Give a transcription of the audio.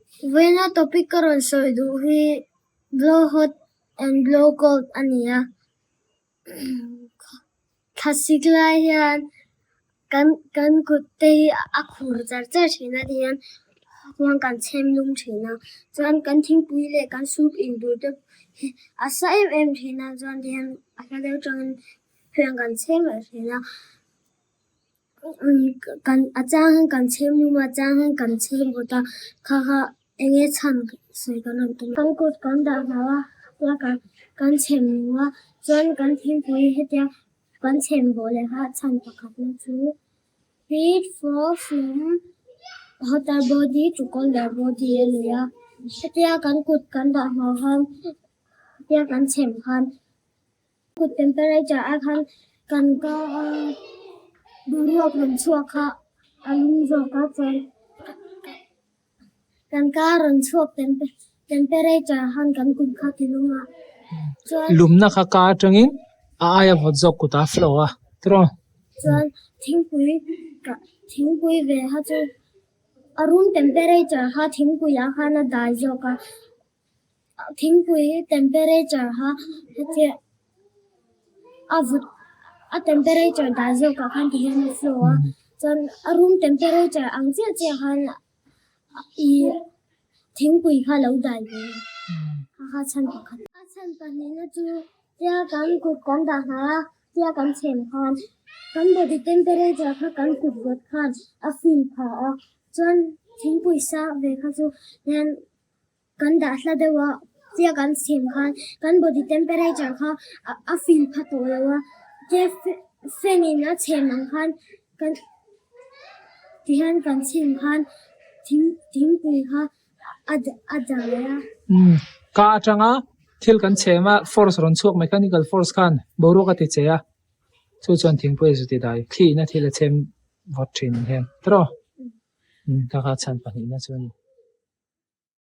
Vawiina topic ka rawn sawi duh hi blow hot and blow cold a ni a. Thlasik lai hian kan kan kut te hi a khur char char thin a tihian khuan kan chhem lum thin a chuan kan thingpui leh kan soup in tur te hi a sa em em thin a chuan tihian a hla deuh atangin fian kan chhem leh thin a kan a chang hian kan chhem lum a a chang hian kan chhem vawt a kha kha eng nge chhan sawi kan rawn tum a. Kan kut kan dah hlau a tia kan kan chhem lum a chuan kan thingpui hetia kan chhem vawh leh kha chhan pakhat na chu heat flow from hotter body to colder body a ni a hetia kan kut kan dah hlau khan hetia kan chhem khan. Kut temperature ah khan kan ka a boruak rawn chhuak kha a lum zawk a chuan kan ka rawn chhuak temperature khan kan kut kha ti lum a chuan Lumna kha ka atangin a aia vawt zawk kutah a flow a tiraw? Chuan thingpui thingpui ve kha chu a room temperature kha thingpui ah khan a dai zawk a. Thingpui temperature kha hetiang a vut a temperature dah zawk ah khan ti hian a flow a chuan a room temperature ang chiah chiah khan ih thingpui kha lo dai ve a ni kha kha chhan pakhat a chhan pahnihna chu tia kan kut kan dah hnai a tia kan chhem khan kan body temperature kha kan kut vawt khan a feel phah a chuan thingpui sa ve kha chu hian. Kan dah hla deuh a, tia kan chhem khan kan body temperature kha a feel pha tawh lo a, tia fan in a chhem ang khan kan tihian kan chhem khan thing thingpui kha a a dai a. Umm ka atanga thil kan chhem a force rawn chhuak mechanical force khan boruak a ti che a, chu chuan thingpui a zu ti dai thli in a thil a chhem vawt thin ang hian tiraw? Umm ka kha chhan pahnihna chu a ni.